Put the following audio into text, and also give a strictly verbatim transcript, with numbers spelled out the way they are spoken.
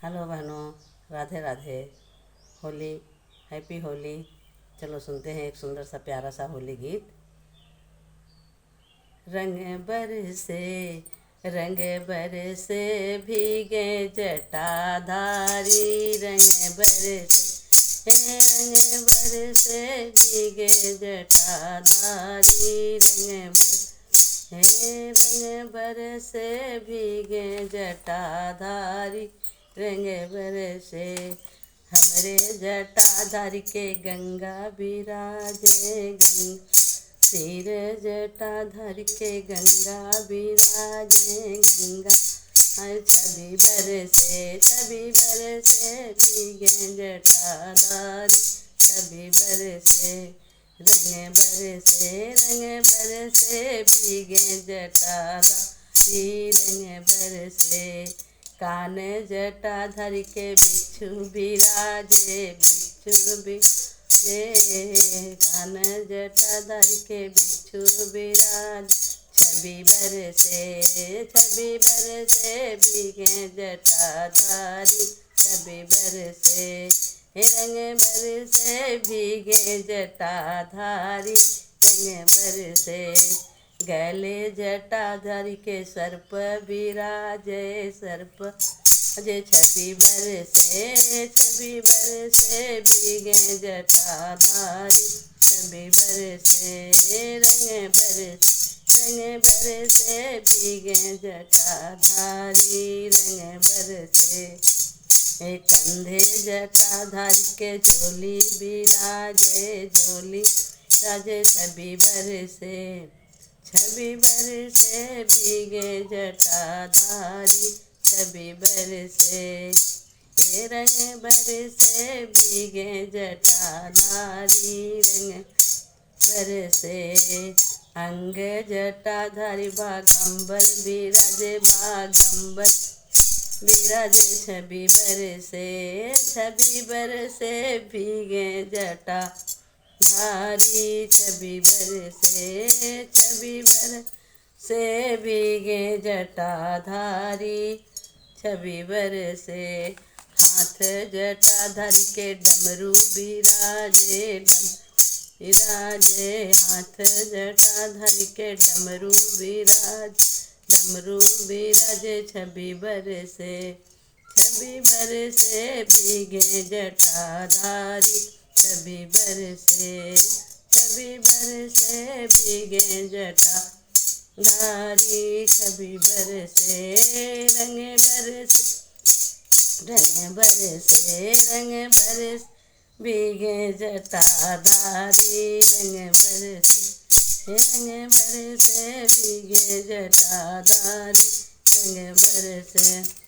हेलो बहनों, राधे राधे। होली, हैप्पी होली। चलो सुनते हैं एक सुंदर सा प्यारा सा होली गीत। रंग बरसे, रंग बरसे भीगे जटाधारी, रंग बरसे, हे रंग बरसे भीगे जटाधारी, रंग बरसे, हे रंग बरसे भीगे जटाधारी, रंग बरसे। हमरे जटाधारी के गंगा बिराजे, गंगा तीर जटाधारी के गंगा बिराजे, गंगा। हाय छवि बरसे, छवि बरसे भीगे जटाधारी, छवि बरसे। रंग बरसे, रंग बरसे भीगे जटाधारी, रंग बरसे। कान जटाधारी के बिच्छू बिराजे, बिच्छू बिराजे। कान जटाधारी के बिच्छू बिराजे। छवि बरसे, छवि बरसे भीगे जटाधारी, छवि बरसे। हे रंग बरसे भीगे जटाधारी, रंग बरसे। गले जटाधारी के सर्प बिराजे, सर्प जे छवि बरसे, छवि बरसे भीगे जटाधारी, छवि बरसे। रंग बरसे, रंग बरसे भीगे जटाधारी, रंग बरसे। ए कंधे जटाधारी के झोली बिराजे, झोली बिराजे। छवि बरसे, छवि बरसे भीगे जटाधारी, छवि बरसे। ए रंग बरसे भीगे जटाधारी, रंग बरसे। अंग जटाधारी बागंबर बिराजे, बागंबर बिराजे। छवि बरसे, छवि बरसे भीगे जटाधारी, छवि बरसे, छवि बरसे भीगे जटाधारी, छवि बरसे। हाथ जटाधारी के डमरू बिराजे, डम-, बिराजे। हाथ जटाधारी के डमरू बिराजे, डमरू बिराजे। छवि बरसे, छवि बरसे भीगे जटाधारी, छवि बरसे, छवि बरसे भीगे जटाधारी। छवि बरसे, रंग बरसे, रंग बरसे, रंग बरसे भीगे जटाधारी, रंग बरसे, रंग बरसे भीगे जटाधारी, रंग बरसे।